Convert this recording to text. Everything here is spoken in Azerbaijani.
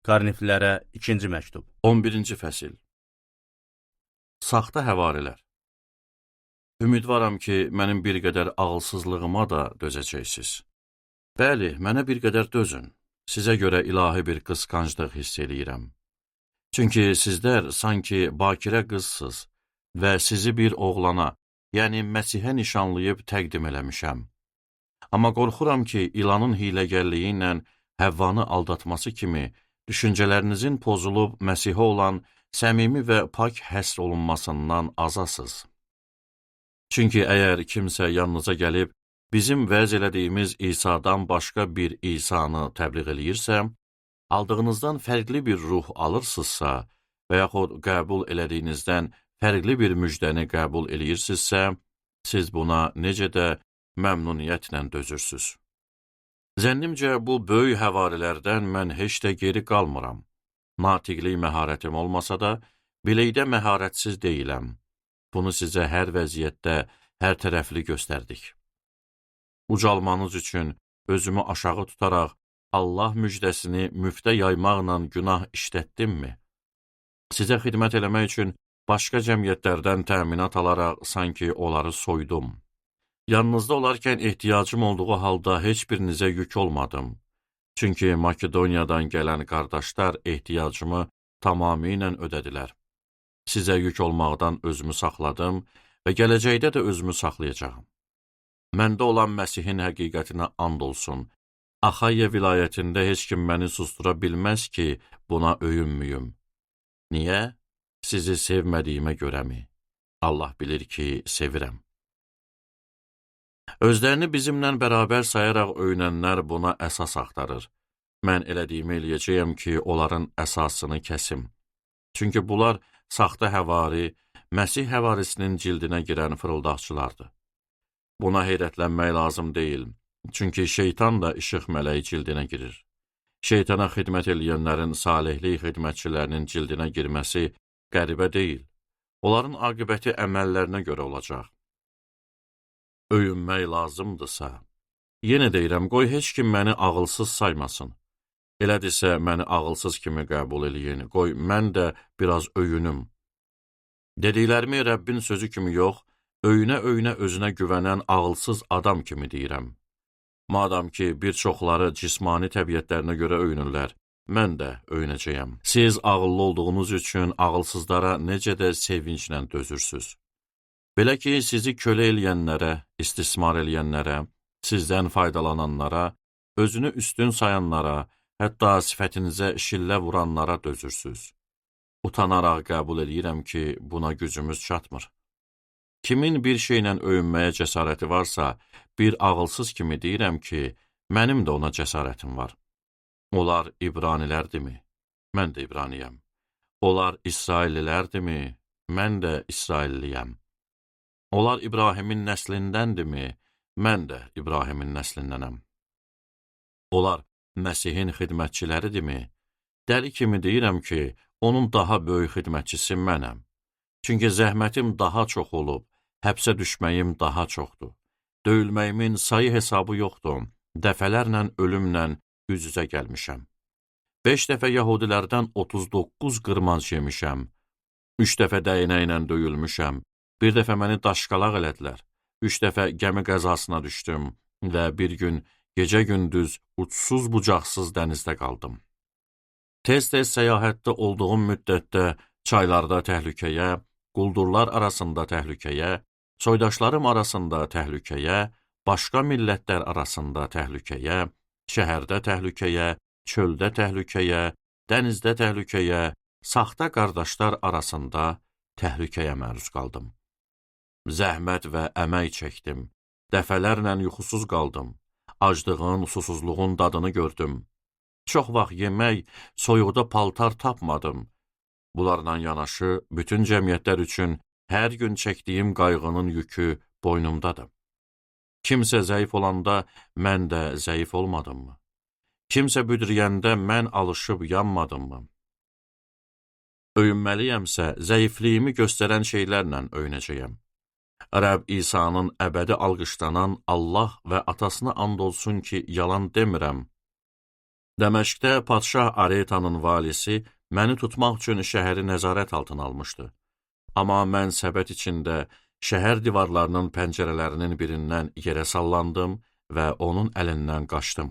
Korinflilərə 2-ci məktub. 11-ci fəsil. Saxta həvarilər. Ümidvaram ki, mənim bir qədər ağılsızlığıma da dözəcəksiniz. Bəli, mənə bir qədər dözün. Sizə görə ilahi bir qısqanclıq hiss eləyirəm. Çünki sizlər sanki bakirə qızsınız və sizi bir oğlana, yəni Məsihə nişanlayıb təqdim eləmişəm. Amma qorxuram ki, ilanın hiyləgərliyi ilə Həvvanı aldatması kimi düşüncələrinizin pozulub Məsihə olan səmimi və pak həsr olunmasından azasız. Çünki əgər kimsə yanınıza gəlib bizim vəz elədiyimiz İsa'dan başqa bir İsa'nı təbliğ eləyirsə, aldığınızdan fərqli bir ruh alırsınızsa və yaxud qəbul elədiyinizdən fərqli bir müjdəni qəbul eləyirsinizsə, siz buna necə də məmnuniyyətlə dözürsünüz. Zənnimcə, bu böyük həvarilərdən mən heç də geri qalmıram. Natiqlik məharətim olmasa da, biləkdə məharətsiz deyiləm. Bunu sizə hər vəziyyətdə, hər tərəfli göstərdik. Ucalmanız üçün özümü aşağı tutaraq Allah müjdəsini müftə yaymaqla günah işlətdimmi? Sizə xidmət eləmək üçün başqa cəmiyyətlərdən təminat alaraq sanki onları soydum. Yanınızda olarkən ehtiyacım olduğu halda heç birinizə yük olmadım. Çünki Makedoniyadan gələn qardaşlar ehtiyacımı tamamilə ödədilər. Sizə yük olmaqdan özümü saxladım və gələcəkdə də özümü saxlayacağam. Məndə olan Məsihin həqiqətinə and olsun. Axayya vilayətində heç kim məni susdura bilməz ki, buna öyünmüyüm. Niyə? Sizi sevmədiyimə görəmi? Allah bilir ki, sevirəm. Özlərini bizimlə bərabər sayaraq öyünənlər buna əsas axtarır. Mən elədiyimi eləyəcəyəm ki, onların əsasını kəsim. Çünki bunlar saxta həvari, Məsih həvarisinin cildinə girən fırıldaqçılardır. Buna heyrətlənmək lazım deyil, çünki şeytan da işıq mələyi cildinə girir. Şeytana xidmət eləyənlərin salihlik xidmətçilərinin cildinə girməsi qəribə deyil. Onların aqibəti əməllərinə görə olacaq. Öyünmək lazımdırsa, yenə deyirəm, qoy heç kim məni ağılsız saymasın. Elədirsə, məni ağılsız kimi qəbul eləyin, qoy mən də biraz öyünüm. Dediklərimi Rəbbin sözü kimi yox, öyünə-öyünə özünə güvənən ağılsız adam kimi deyirəm. Madam ki, bir çoxları cismani təbiətlərinə görə öyünürlər, mən də öyünəcəyəm. Siz ağıllı olduğunuz üçün ağılsızlara necə də sevinclə dözürsünüz. Belə ki, sizi kölə eləyənlərə, istismar eləyənlərə, sizdən faydalananlara, özünü üstün sayanlara, hətta sifətinizə şillə vuranlara dözürsünüz. Utanaraq qəbul eləyirəm ki, buna gücümüz çatmır. Kimin bir şeylə öyünməyə cəsarəti varsa, bir ağılsız kimi deyirəm ki, mənim də ona cəsarətim var. Onlar İbranilərdimi? Mən də İbraniyəm. Onlar İsraillilərdimi? Mən də İsrailliyəm. Onlar İbrahimin nəslindəndimi? Mən də İbrahimin nəslindənəm. Onlar Məsihin xidmətçiləridirmi? Dəli kimi deyirəm ki, onun daha böyük xidmətçisi mənəm. Çünki zəhmətim daha çox olub, həbsə düşməyim daha çoxdur. Döyülməyimin sayı hesabı yoxdur, dəfələrlə ölümlə üz-üzə gəlmişəm. 5 dəfə yahudilərdən 39 qırmanc yemişəm. 3 dəfə dəyənəklə döyülmüşəm. Bir dəfə məni daşqalaq elədilər. 3 dəfə gəmi qəzasına düşdüm və bir gün gecə-gündüz uçsuz bucaqsız dənizdə qaldım. Tez-tez səyahətdə olduğum müddətdə çaylarda təhlükəyə, quldurlar arasında təhlükəyə, soydaşlarım arasında təhlükəyə, başqa millətlər arasında təhlükəyə, şəhərdə təhlükəyə, çöldə təhlükəyə, dənizdə təhlükəyə, saxta qardaşlar arasında təhlükəyə məruz qaldım. Zəhmət və əmək çəkdim, dəfələrlə yuxusuz qaldım, aclığın, susuzluğun dadını gördüm. Çox vaxt yemək, soyuqda paltar tapmadım. Bunlarla yanaşı, bütün cəmiyyətlər üçün hər gün çəkdiyim qayğının yükü boynumdadır. Kimsə zəif olanda mən də zəif olmadımmı? Kimsə büdriyəndə mən alışıb yanmadımmı? Öyünməliyəmsə, zəifliyimi göstərən şeylərlə öyünəcəyəm. Rəbb İsa'nın əbədi alqışlanan Allah və atasına and olsun ki, yalan demirəm. Dəməşqdə padşah Aretanın valisi məni tutmaq üçün şəhəri nəzarət altına almışdı. Amma mən səbət içində şəhər divarlarının pəncərələrinin birindən yerə sallandım və onun əlindən qaçdım.